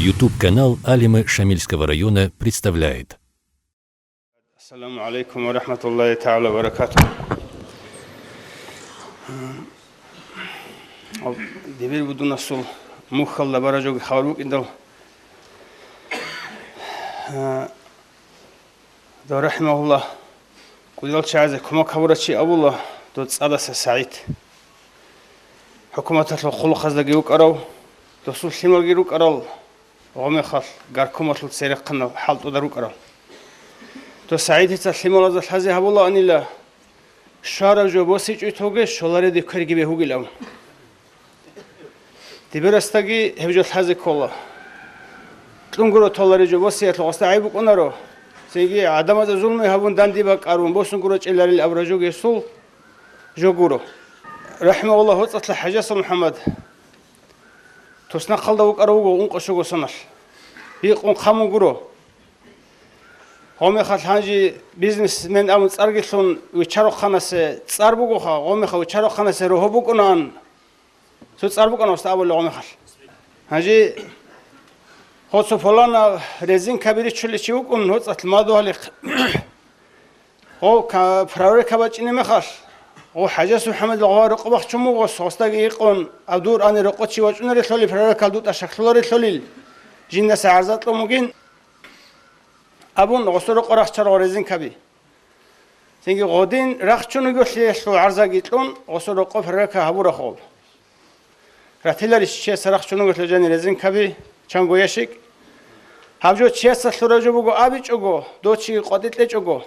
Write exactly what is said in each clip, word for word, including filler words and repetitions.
YouTube-канал Алимы Шамильского района представляет. Ассаламу алейкум ва рахматуллахи тааля ва баракатух. Дибир будунасул мухьалда баражоги хабар букӀиндал, дов рахимагьуллагь, кӀудиял чагӀазе кумек гьабурав чи абула, дов ЦӀадаса СагӀид. ХӀукуматалъул хъулухъаздаги вукӀарав, досул лъималги рукӀарал, гъомехалъ горкомалъул церехъанал хӀалтӀуда рукӀарал. Дов СагӀидица лъималазда лъазе гьабулаанила, щвараб жо босичӀого щолареде кверги бегьугилан. Дибирасдаги гьеб жо лъазе ккола. Кьун гуро толареб жо босиялъул гъосда гӀайиб букӀунаро. Цинги гӀадамазда зулму гьабун, данде бакӀарун, босун гуро чӀеларил абураб жо гьесул жо гуро. РахӀимагьуллагь, гьоцӀалъа ХӀажасул МухӀаммад туснахъалда вукӀарав вуго ункъо щуго соналъ. Бикъун хъамун гуро. Гъомехалъ гьанже бизнесмен абун цӀарги лъун виччарухъанасе цӀар бугоха, гъомехалъ виччарухъанасе рогьо букӀунаан. Цо цӀар букӀана гъосда абулеб гъомехалъ. Гьанже гъо цо пуланаб резинкаби риччулев чи вукӀун, гьоцӀалъ мадугьалихъ. Гъо ка-, проверка бачӀине мехалъ, гъо ХӀажас МухӀаммадил гъова рокъо бахчун буго, гъосдаги гьикъун, аб дур ани рокъо чи вачӀунарелъули, проверкал дутӀа щаклъуларелъулил, жиндаса гӀарза кьун бугин абун, гъосул рокъо рахчарал резинкаби. Цинги гъодин рахчун вугелъиялъул гӀарзаги кьун, гъосул рокъо проверка гьабурахъул. Ратиларищ чияс рахчун вугелъул жани резинкаби, чанго ящик? Гьаб жо чиясда лъураб жо буго абичӀого, дов чиги къватӀи кьечӀого,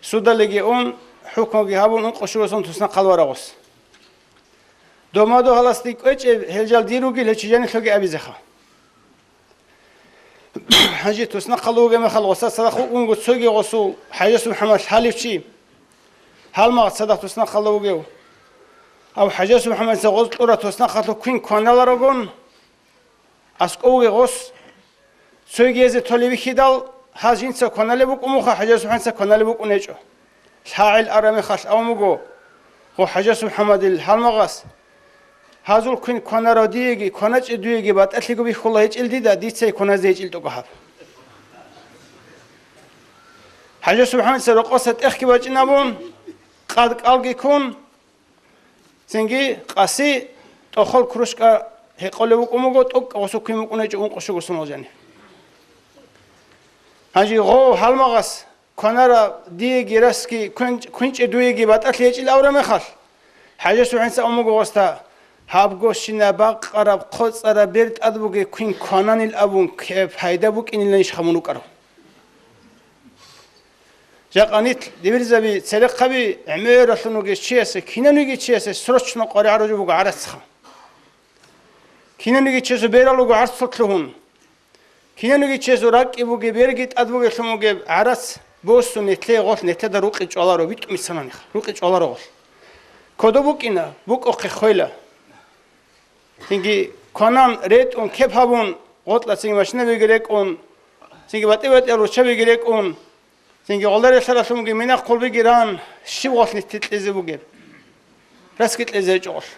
судалиги ун, хӀукмуги гьабун, ункъо щуго сон туснахъал вара гъос. Дов мадугьаласде кӀвечӀеб гьел жал дир ругел гьечи жанилъоги абизеха. Гьанже туснахъалда вугеб мехалъ гъосда цадахъ вукӀунго цоги гъосул ХӀажас МухӀаммад лъалев чи, гьалмагъ цадахъ туснахъалда вугев. Гьав ХӀажас МухӀаммадица гъоз кьураб туснахъалъул квин кваналарогун аскӀов вугев гъос. Цоги гьезе толеб бихьидал, гьаз жинца кваналеб букӀун буха, ХӀажас МухӀаммадица кваналеб букӀун гьечӀо. ЛъагӀел араб мехалъ абун буго гъо ХӀажас МухӀаммадил гьалмагъас: «Гьазул квин кванарав диеги, кваначӀей дуеги батӀалъиго бихьула гьечӀел дида, дицай кваназе гьечӀел тӀокӀаб». ХӀажас МухӀаммадица рокъоса тӀехги бачӀин абун, къад кӀалги ккун, цинги къаси тӀохал кружка гьекъолев вукӀун буго, тӀокӀ гъосул квин букӀун гьечӀо ункъо щуго соналъ жаниб. Гьанже гъо гьалмагъас кванараб диеги расги, квен-, квинчӀей дуеги батӀалъи гьечӀил авураб мехалъ, ХӀажас МухӀаммадица абун буго гъосда: «Гьабго щинаб бакъараб, хъоцӀараб бер тӀад бугеб квин квананил абун, ккеб пайда букӀиниланищха мун вукӀарав?» Жакъа нилъ дибирзаби, церехъаби гӀемералъун вугев чиясе, кинавниги чиясе срочно къваригӀараб жо буго гӀарацха. Кинавниги чиясул берал руго гӀарцлъун. Кинавниги чиясул ракӀги бугеб, берги тӀад бугеблъун бугеб гӀарац босун, нилъее гъолъ, нилъеда рукъи чӀваларо, битӀун бицананихъ, рукъи чӀваларо гъолъ. Кодоб букӀина, букӀухъе хвела. Цинги кванан, ретӀун, кеп гьабун, гъоркьа цинги машинабиги рекӀун, цинги батӀи-батӀиял руччабиги рекӀун, цинги гъолда релълъаралъунги мина-хъулбиги ран, щиб гъолъ нилъе кьезе бугеб? Расги кьезе гьечӀо гъолъ.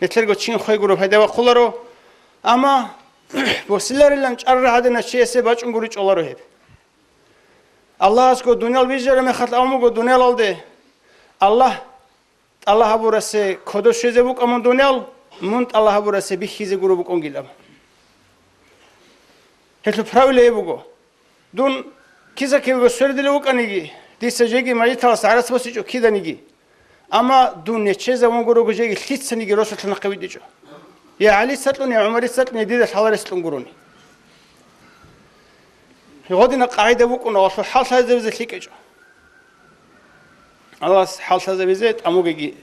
Нилъерго чин хвей гуро, пайда бахъуларо, амма босиларилан чӀарал гӀадинав чиясе бачӀун гури чӀоларо гьеб. Аллагьасго дуниял бижараб мехалъ абун буго дуниялалде: «Аллагь, тӀалаб гьабурасе кодо щвезе букӀа мун дуниял, мун тӀалаб гьабурасе бихьизе гуро букӀунгилаб». Гьелъул правила гьеб буго: дун киса-кивего свердилев вукӀаниги, дица жеги мажгиталас гӀарац босичӀо киданиги, амма дун нечезавун гурого жеги лъицаниги росулъа нахъе витӀичӀо. Я ГӀалица кьун, я ГӀумарица кьун, я дида лъаларес кьун гурони. Гъодина къагӀида букӀуна, гъолъул хӀалхьазабизе лъикӀ гьечӀо. Аллагьас хӀалхьазабизе тӀамугеги.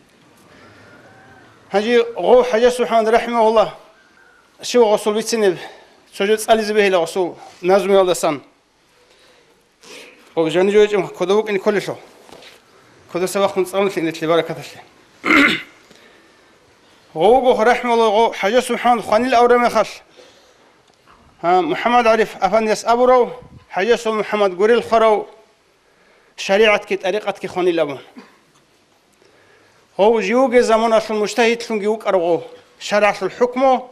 Гьанже гъов ХӀажас МухӀаммад рахӀимагьуллагь, щив гъосул бицинеб, цо жо цӀализе бегьила гъосул назмуялдасан. Гъоб жанив жо гьечӀо, кодо вукӀине кколелъул. Кодоса вахун цӀалулъе инетлъи баракаталъе. Гъов вуго рахӀимагьуллагь, гъов ХӀажас МухӀаммад хванил авураб мехалъ, гьа, МухӀаммад ГӀариф афандияс абурав, ХӀажасул МухӀаммад гурел хварав, шаригӀатги тӀарикъатги хванил абун. Гъов живго заманалъул мужтагьидлъунги вукӀарав гъов, шаргӀалъул хӀукму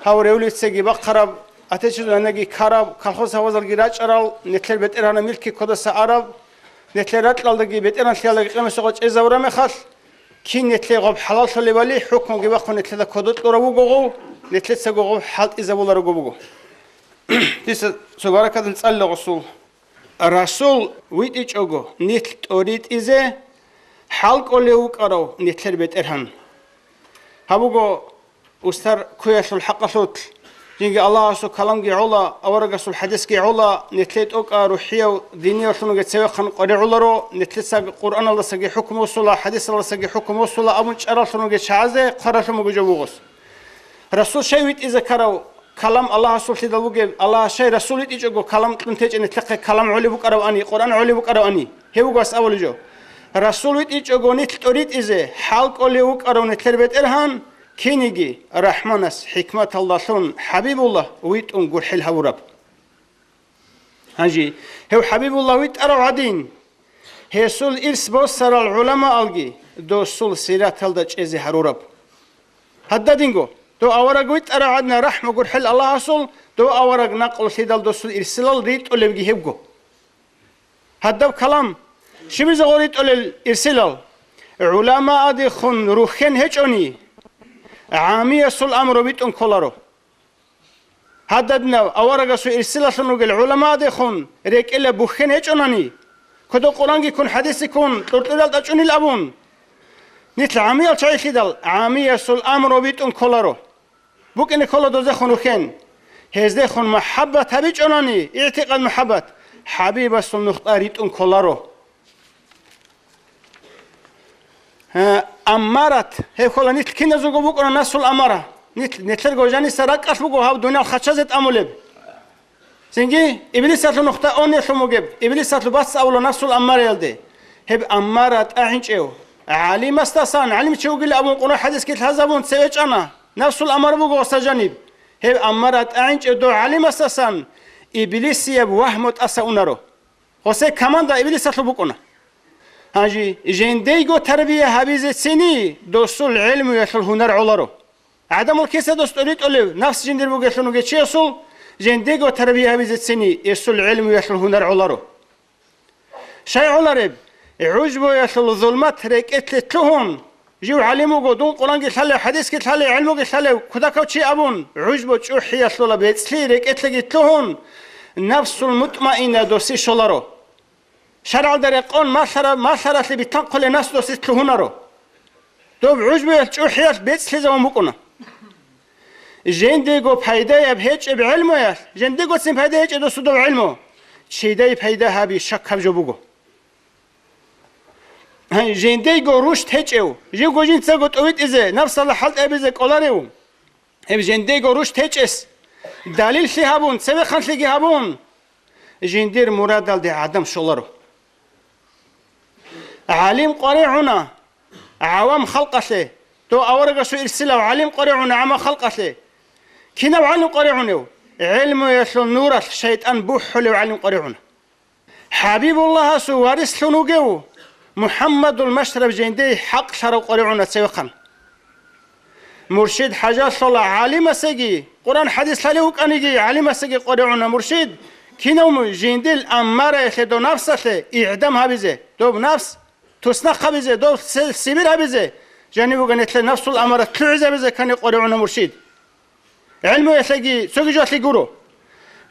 гьав революцияги бахъараб, Отечественный войнаги ккараб, колхоз-хавазалги рачӀарал, нилъер бетӀергьанаб милки кодаса араб, нилъер ракьалдаги бетӀергьанлъиялдаги къиямасеб къо чӀезабураб мехалъ, кин нилъее гъоб хӀалаллъулебали хӀукмуги бахъун нилъеда кодо кьураб бугогъов, нилъецаго гъоб хӀалтӀизабуларого буго. Дица цо баракатан цӀалила гъосул. Расул витӀичӀого нилъ тӀоритӀизе хӀалкӀолев вукӀарав нилъер бетӀергьан. Гьаб буго устар ккуялъул хӀакъалъулъ, жинги Аллагьасул каламги гӀола, аварагасул хӀадисги гӀола, нилъее тӀокӀа рухӀияв диниявлъунги цевехъан къваригӀуларо, нилъеца Къуръаналдасаги хӀукму босула, хӀадисалдасаги хӀукму босула абун чӀараллъунги чагӀазе хъваралъун буго жо бугос. Расул щай витӀизе ккарав калам Аллагьасуллъидал бугеб, Аллагьас щай Расул витӀичӀого калам кьун течӀеб нилъехъе калам гӀолеб букӀаравани, Къуръан гӀолеб букӀаравани? Гьев вугас абулеб жо. Расул витӀичӀого нилъ тӀоритӀизе хӀалкӀолев вукӀарав нилъер бетӀергьан, киниги РахӀманас хӀикматалдалъун ХӀабибуллагь витӀун гурхӀел гьавураб. Гьанже гьев ХӀабибуллагь витӀарав гӀадин, гьесул ирс босарал гӀуламаалги досул сираталда чӀезе гьарураб. Гьададинго, дов авараг витӀарав гӀадин рахӀму гурхӀел Аллагьасул, дов авараг накълулъидал досул ирсилал ритӀулебги гьебго. Гьадаб калам щибизе гъоритӀулел ирсилал? ГӀуламаадехун рухьен гьечӀони, гӀамиясул амру битӀун кколаро. Гьададинав аварагасул ирсилалъун ругел гӀуламаадехун рекӀелаб бухьен гьечӀонани, кодо Къуръанги ккун, хӀадисги ккун, кьуркьурал тӀачӀунил абун, нилъ гӀамиял чагӀилъидал гӀамиясул амру битӀун кколаро. БукӀине ккола дозехун рухьен. Гьездехун махӀаббат гьабичӀонани, игӀтикъад махӀаббат, ХӀабибасул нухда ритӀун кколаро. Гьа, аммарат, гьеб ккола нилъ киназулго букӀуна нафсул аммара. Нилъ, нилъерго жаниса ракӀалъ буго гьаб дуниял хачазе тӀамулеб. Цинги, Иблисалъул нухда онелъун бугеб, Иблисалъул бац абула нафсул аммараялде. Гьеб аммара тӀагӀинчӀев гӀалимасдасан, гӀалимчи вугилан абун Къуръан хӀадисги лъазабун цеве чӀана, нафсул аммара буго гъоса жаниб. Гьеб аммара тӀагӀинчӀев дов гӀалимасдасан иблисияб вагьму тӀаса унаро. Гъосе команда иблисалъул букӀуна. Гьанже жиндейго тарбия гьабизецини досул гӀелмуялъул гьунар гӀоларо. ГӀадамал киса дос тӀоритӀулев, нафс жиндир бугелъун вугев чиясул жиндего тарбия гьабизецини эсул гӀелмуялъул гьунар гӀоларо. Щай гӀолареб? ГӀужбуялъул зулмат рекӀелъе лъугьун, жив гӀалим вуго, дун Къуръанги лъалев, хӀадисги лъалев, гӀелмуги лъалев, кутакав чи абун, гӀужбу чӀухӀиялъула бецӀлъи рекӀелъеги лъугьун, нафсул мутмаинна досе щоларо. ШаргӀалда рекъон малъара-, малъаралъе битанхъулеб нафс досе лъугьунаро. Доб гӀужбуялъ чӀухӀиялъ бецӀлъизавун букӀуна. Жиндего пайдаяб гьечӀеб гӀелмуялъ, жиндегоцин пайда гьечӀеб досудаб гӀелму, чидай пайда гьаби щакаб жо буго. Гьай, жиндего рушд гьечӀев, живго жинцаго тӀовитӀизе, нафсалда хӀалтӀабизе кӀоларев? Гьеб жиндего рушд гьечӀес далиллъи гьабун, цевехъанлъиги гьабун, жиндир мурадалде гӀадам щоларо. ГӀалим къваригӀуна гӀавам халкъалъе, дов аварагасул ирсилав гӀалим къваригӀуна гӀамма халкъалъе. Кинав гӀалим къваригӀунев? ГӀелмуялъул нуралъ шайтӀан бухӀулев гӀалим къваригӀуна. ХӀабибуллагьасул варислъун вугев МухӀаммадул машраб жиндей хӀакълъарав къваригӀуна цевехъан. Муршид хӀажалъула гӀалимасеги, Къуръан хӀадис лъалев вукӀаниги гӀалимасеги къваригӀуна муршид, кинав му-, жиндил аммараялъе дов нафсалъе игӀдам гьабизе, доб нафс туснахъ гьабизе, дов се-, сибир гьабизе, жанив вуган гьелъе нафсул аммара лъугӀизабизе ккани къваригӀуна муршид. ГӀелмуялъеги цоги жоялъе гуро.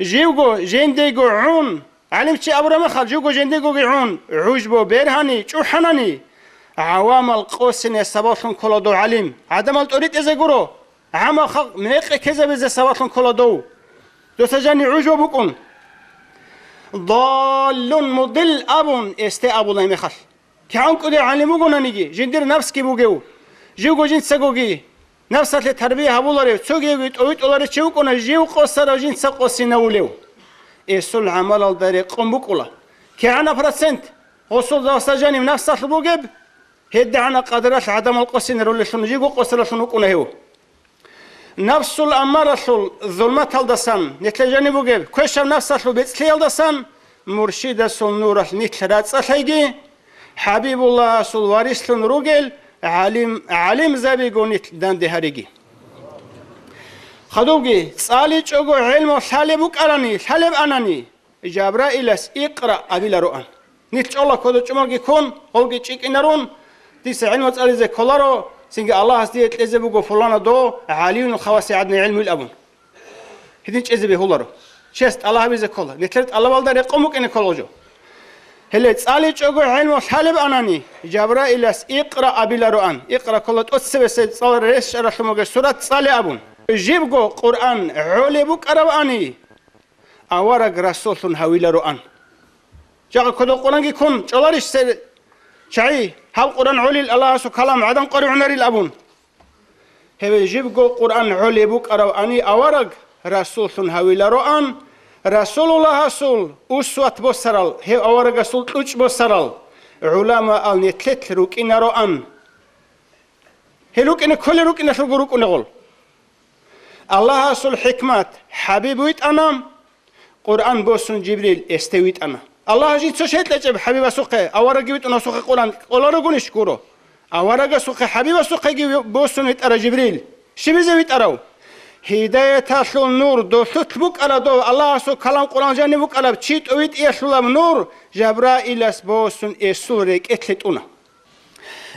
Живго жиндего гӀун, гӀалимчи абураб мехалъ, живго жиндегоги гӀун, гӀужбу бергьани, чӀухӀанани, гӀавамал къосине сабаблъун ккола дов гӀалим, гӀадамал тӀоритӀизе гуро, гӀамма халкъ мекъи ккезабизе сабаблъун ккола дов. Доса жани гӀужбу букӀун. Даллун мудил абун эсде абулай мехалъ. КигӀан кӀудияв гӀалим вугонаниги, жиндир нафсги бугев, живго жинцагоги нафсалъе тарбия гьабуларев, цогиявги тӀовитӀуларев чи вукӀуна, жив къосарав жинца къосинавулев. Эсул гӀамалалда рекъон букӀула. КигӀанаб процент гъосул завсажанив нафсалъ бугеб, гьедигӀанаб къадралъ гӀадамал къосинарулелъун живго къосаралъун вукӀуна гьев. Нафсул аммаралъул зулматалдасан, нилъер жаниб бугеб квешаб нафсалъул бецӀлъиялдасан муршидасул нуралъ нилъ рацӀцӀалъайги, ХӀабибуллагьасул варислъун ругел гӀалим-, гӀалимзабиго нилъ данде гьариги. Хадубги, цӀаличӀого гӀелму лъалеб букӀарани, лъалеб анани, Жабраилас «Икъра» абилароан. Нилъ чӀола кодо чӀумалги ккун, гъолги чӀикӀинарун, дица гӀелму цӀализе кколаро, цинги Аллагьас дие кьезе буго пулана дов гӀалимул хаваси гӀадин гӀелмуйил абун. Гьедин чӀезе бегьуларо. Чияс тӀалаб гьабизе ккола. Нилъер тӀалабалда рекъон букӀине ккола жо. Гьеле цӀаличӀого гӀелму лъалеб анани, Жабраилас «Икъра» абилароан. Икъра ккола тӀоцебесеб цӀаларал рещтӀаралъумаги сурат цӀале абун. Жибго Къуръан гӀолеб букӀарабани, авараг расуллъун гьавилароан. Жакъа кодо Къуръанги ккун чӀоларищ цер чагӀи, гьаб Къуръан гӀолил Аллагьасул калам гӀадан къваригӀунарил абун? Гьебе жибго Къуръан гӀолеб букӀаравани авараг расуллъун гьавилароан, Расулуллагьасул усват босарал, гьев аварагасул кьучӀ босарал гӀуламаал нилъелъ рукӀинароан. Гьел рукӀине кколел рукӀиналъулго рукӀунегъул. Аллагьасул хӀикмат, ХӀабиб витӀана, Къуръан босун Жибрил эсде витӀана. Аллагьас жинца щай кьечӀеб ХӀабибасухъе, аварагги витӀун гьасухъе Къуръан кӀоларогунищ гуро? Аварагасухъе, ХӀабибасухъеги босун витӀара Жибрил. Щибизе витӀарав? Гьидаяталъул нур долъулъ букӀара дов, Аллагьасул калам Къуръан жаниб букӀараб чи тӀовитӀиялъулаб нур Жабраилас босун эсул рекӀелъе тӀуна.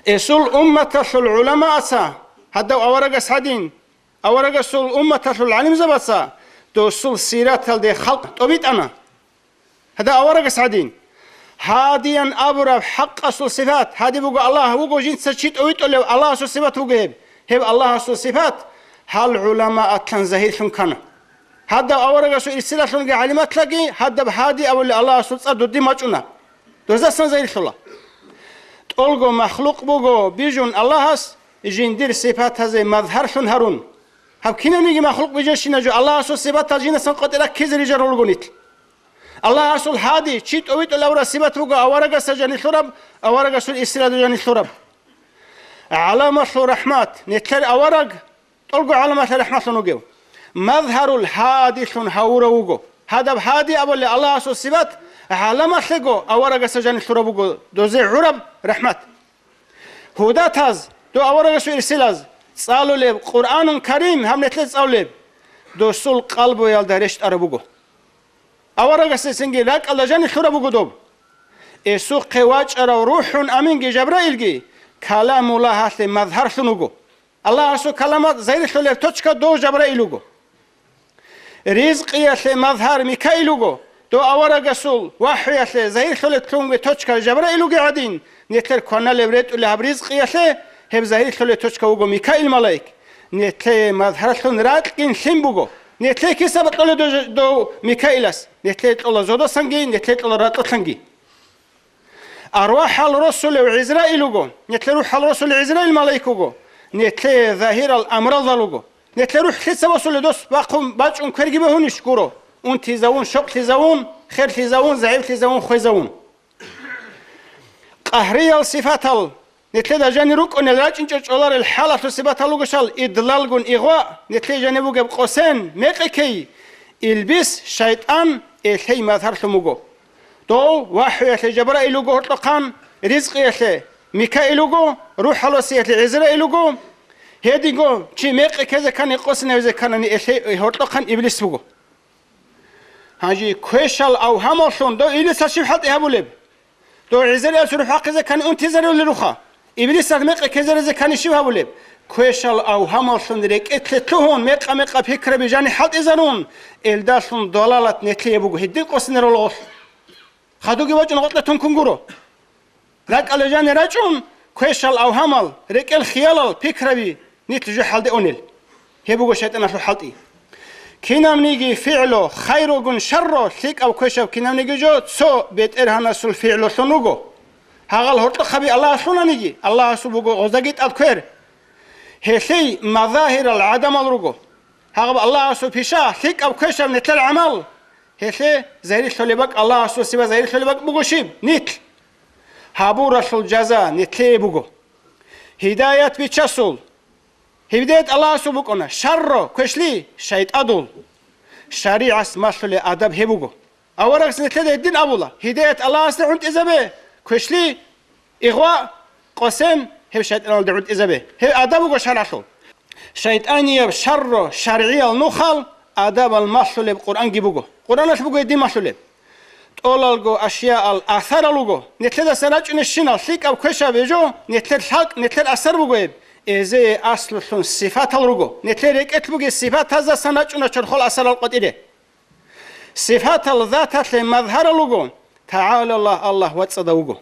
Эсул умматалъул гӀуламааца, гьадав аварагас гьадин, аварагасул умматалъул гӀалимзабаца досул сираталде халкъ тӀобитӀана. Гьадав аварагас гьадин, гьадиян абураб хӀакъасул сипат, гьадиб буго Аллагь вуго жинца чи тӀовитӀулев, Аллагьасул сипат вуго гьеб. Гьеб Аллагьасул сипат гьал гӀуламатлъан загьирлъун ккана. Гьадав аварагасул ирсилалъунги гӀалиматлаги гьадаб гьади абулел Аллагьасул цӀар додин бачӀуна. Доздасан загьирлъула. ТӀолго махлукъ буго бижун Аллагьас жиндир сипатазе мазгьарлъун гьарун. Гьаб кинабниги махлукъ бижащина жо Аллагьасул сипатал жинасан къотӀи раккизе рижарулгунил. Аллагьасул гьади, чи тӀовитӀулев авараг сипат буго аварагасда жанилъураб, аварагасул ирсилалда жанилъураб. ГӀаламалъул рахӀмат, нилъер авараг, тӀолго гӀаламалъе рахӀматлъун вугев. Мазгьарул гьадилъун гьавурав вуго. Гьадаб гьади абулеб Аллагьасул сипат гӀаламалъего аварагасда жанилъураб буго, дозе гӀураб рахӀмат. Гьудатаз, дов аварагасул ирсилаз, цӀалулеб Къуръанун Карим, гьаб нилъер цӀалулеб, досул къалбуялда рещтӀараб буго. Аварагасдасанги ракӀалда жанилъураб буго доб. Эсухъе вачӀарав РухӀун Аминги Жабраилги Каламуллагьалъе мазгьарлъун вуго. Аллагьасул каламат загьирлъулеб точка дов Жабраил вуго. Ризкъиялъе мазгьар Микаил вуго, дов аварагасул вахӀюялъе загьирлъулеб лъунги точка Жабраил вугев гӀадин, нилъер кваналеб ретӀулеб гьаб ризкъиялъе гьеб загьирлъулеб точка вуго Микаил малаик. Нилъее мазгьарлъун ракьгин лъим буго. Нилъее киса бакьулеб дов, дов Микаилас? Нилъее кьола зодасанги, нилъее кьола ракьулъанги. АрвахӀал росулев ГӀизраил вуго, нилъер рухӀал росулев ГӀизраил малаик вуго, нилъее загьирал амралдал вуго. Нилъер рухӀ лъица босулеб, дос бахъун бачӀун кверги бегьунищ гуро, унтизавун, щокълъизавун, херлъизавун, загӀиплъизавун, хвезавун. Къагьриял сипатал, нилъеда жанир рукӀунел рачӀинчӀо чӀоларел хӀалалъул сипатал ругошал, идлалгун игъва, нилъее жаниб бугеб къосен, мекъи ккей, илбис, шайтӀан, элъей мазгьарлъун буго. Дов вахӀюялъе Жабраил вуго гьоркьохъан, ризкъиялъе Микаил вуго, рухӀаласиялъе ГӀизраил вуго. Гьединго чи мекъи ккезе ккани, къосинавизе кканани, элъей гьоркьохъан иблис вуго. Гьанже квешал авгьамаллъун дов иблисал щиб хӀалтӀи гьабулеб? Дов ГӀизраилас рухӀ бахъизе ккани унтизарулел руха. Иблисал мекъи ккезаризе ккани щиб гьабулеб? Квешал авгьамаллъун рекӀелъе лъугьун, мекъа-мекъа пикраби жани хӀалтӀизарун, элдалъун далалат нилъее буго, гьедин къосинарал гъолъ. Хадуги вачӀун гъоркье тункун гуро. РакӀалда жани рачӀун, квешал авгьамал, рекӀел хиялал, пикраби нилъ жо хӀалде унел. Гьеб буго шайтӀаналъул хӀалтӀи. Кинабниги фигӀлу, хайругун шарру, лъикӀаб квешаб кинабниги жо цо БетӀергьанасул фигӀлулъун вуго. Гьагъал гьоркьохъаби Аллагьас лъунаниги, Аллагьасул буго гъоздаги тӀад квер. Гьелъей мазагьирал гӀадамал руго. Гьагъаб Аллагьасул пиша, лъикӀаб квешаб нилъер гӀамал. Гьелъе загьирлъулеб бакӀ, Аллагьасул сипат загьирлъулеб бакӀ буго щиб? Нилъ. Гьабуралъул жаза нилъее буго. Гьидаят бичасул. Гьидаят Аллагьасул букӀуна. Шарру, квешлъи, шайтӀадул. ШаригӀас малъулеб адаб гьеб буго. Аварагас нилъеда гьедин абула: гьидаят Аллагьасде гӀунтӀизабе, квешлъи, игъва, къосен, гьеб шайтӀаналде гӀунтӀизабе. Гьеб адаб буго шаргӀалъул. ШайтӀанияб шарро шаргӀиял нухал адабал малъулеб Къуръанги буго. Къуръаналъ буго гьедин малъулеб. ТӀолалго ашияал асарал руго. Нилъедасан рачӀунебщинал лъикӀаб квешаб гьечӀо, нилъер лъалкӀ, нилъер асар буго гьеб. Эзее аслулъун сифатал руго. Нилъер рекӀелъ бугеб сифатаздасан рачӀуна чорхол асарал къватӀире. Сифатал заталъе мазгьарал руго, ТагӀалаллагь, Аллагь вацӀцӀадав вуго.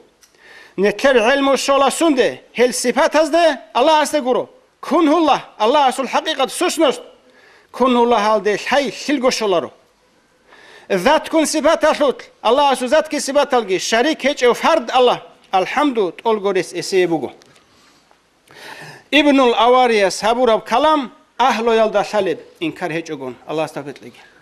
Нилъер гӀелму щола сунде, гьел сифатазде, Аллагьасде гуро. Кунлъуллагь, Аллагьасул хӀакъикъат сущность. Кунлъуллагьалде лъай лъилго щоларо. Затккун сипаталъулъ, Аллагьасул затги сипаталги шарик гьечӀев фард Аллагь, алхӀамду, тӀолго рес эсее буго. Ибнул Аварияс гьабураб калам агьлуялда лъалеб, инкар гьечӀогун, Аллагьас тавфикъ кьеги.